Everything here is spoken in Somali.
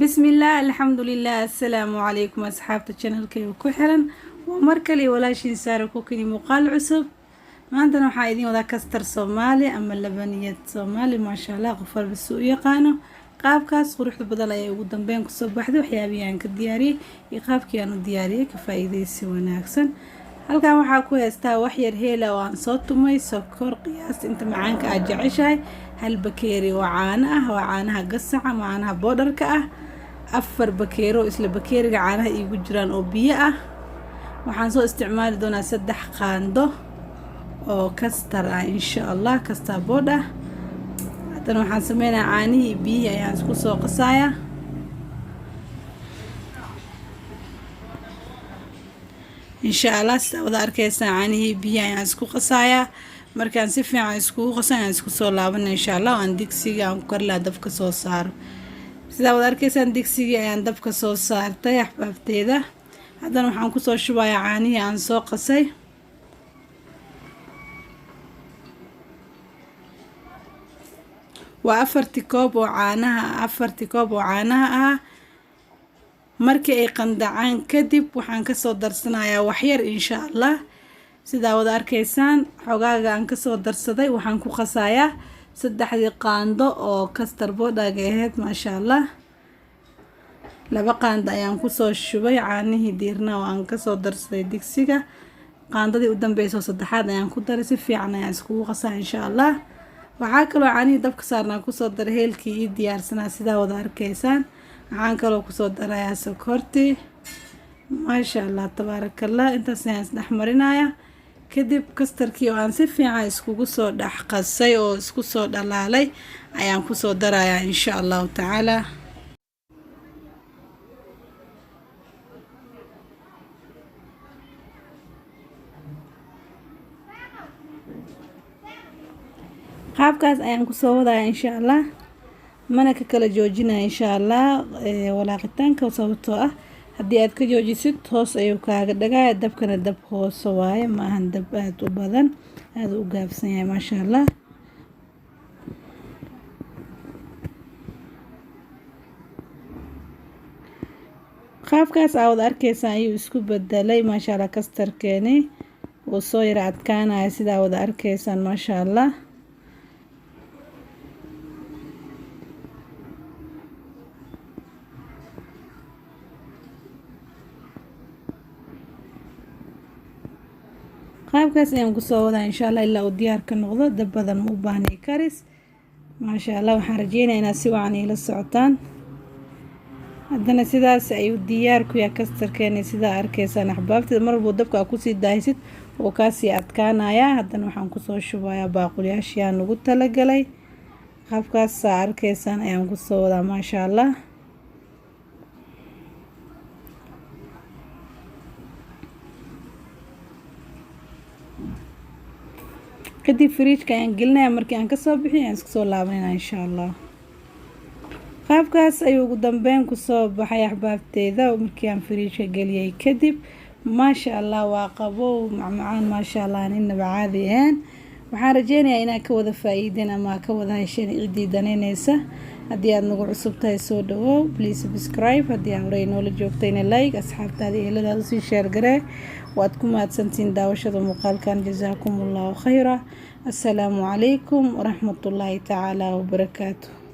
Bismillaah, alxamdulilah, assalaamu calaykum asxaabta channelkayga ku xiran. Waa mar kale walaashiin Saara Kukini, muuqaal cusub. Maantana waxaa idiin wadaa custard Soomaali ama labaniyad Soomaali. Maasha Allah, qof walba si u yaqaano. Qaabkaas quruxda badan ayay ugu dambeyn kusoo baxday. Waxyaabihii aan ka diyaariyey iyo qaabkii aan u diyaariyey, ka faa-iideysi wanaagsan. Halkan waxaa ku haystaa wax yar heela oo aan soo tumay, sokor qiyaas inta macaanka aad jeceshahay, hal bakeeri oo caano ah, waa caanaha gasaca ama caanaha boodharka ah, 4 bakeero isla bakeeriga caanaha iigu jiraan oo biyo ah. Waxaan soo isticmaali doonaa 3 qaando oo custard ah, insha Allah, custard powder. Haddana waxaan sameynayaa caanihii biyihii ayaan isku soo qasayaa. Insha Allah, sidaa wada arkeysaa, caanihii biyihii ayaan isku qasayaa. Markaan si fiican iskugu qaso ayaan isku soo laabana, insha Allah, aan digsiga aan ku kari lahaa dabka soo saaro. Sidaa wada arkeysaan, digsigii ayaan dabka soo saartay, axbaabteeda. Haddana waxaan kusoo shubayaa caanihii aan soo qasay. Waa afartii koob oo caanaha, afartii koob oo caanaha ah. Markii ay qandacaan kadib, waxaan kasoo darsanayaa waxyar, insha Allah. Sidaa wada arkeysaan, xogaaga aan kasoo darsaday waxaan ku qasayaa saddexdii qaando oo custard powderga ahayd. Maasha Allah, 2 qaando ayaan kusoo shubay caanihii diirnaa oo aan kasoo darsaday digsiga. Qaandadii u dambeysa oo saddexaad ayaan ku daray. Si fiican ayaan iskugu qasaa, insha Allah. Waxaa kaloo caanihii dabka saarnaa kusoo daray heelkii ii diyaarsanaa. Sidaa wada arkeysaan, waxaan kaloo kusoo darayaa sokortii. Maasha Allah, tabaarakallah. Intaas ayaan isdhex marinaya. Kadib custardkii oo aan si fiican iskugu soo dhex qasay oo isku soo dhalaalay ayaan kusoo darayaa, insha Allahu tacaala. Qaabkaas ayaan kusoo wadaya, insha Allah, mana ka kala joojinaya, insha Allah, walaaqitaanka, sababtoo ah haddii aad ka joojisid hoos ayuu kaaga dhagaya. Dabkana dab hoose waaye, ma ahan dab aada u badan, aada u gaabsan yahay, maasha Allah. Qaabkaas aa wada arkeysaa ayuu isku bedelay, maasha Allah. Custardkeeni wuu soo yara adkaanaya, sidaa wada arkeysaan, maasha Allah. Qaabkaas ayaan kusoo wadaa, insha Allah, ilaa uu diyaar ka noqdo. Dab badan ma u baahnay karis, maasha Allah. Waxaan rajeynaya inaad si wacan iila socotaan. Haddana sidaas ayuu diyaar ku yahay custardkeeni, sidaa arkeysaan, axbaabteeda. Mar walbuu dabka aa kusii daahisid, wuu kaasii adkaanayaa. Haddana waxaan kusoo shubayaa baaquliyaashii aan ugu talagalay. Qaabkaasaa arkeysaan ayaan kusoo wadaa, maasha Allah. Kadib firiijka ayaan gelinaya. Markii aan kasoo bixiy ayaan isku soo laabanayna, insha Allah. Qaabkaas ayuu ugu dambeyn kusoo baxay, axbaabteeda, markii aan firiijka geliyay kadib. Maasha Allah, waa qabow, macmacaan, maasha Allah, aan inaba caadi ahayn. Waxaan rajeynayaa inaad ka wada faa-iideen ama ka wada hesheen ciddii danaynaysa. Haddii aada nagu cusub tahay, soo dhawow, please subscribe. Haddii aa horey noola joogtayna, like, asxaabtaada, eheladaada usii share garee. Waad ku mahadsantihiin daawashada muuqaalkan. Jasaakum Allahu khayra. Assalaamu calaykum waraxmatullaahi tacaala wabarakaatu.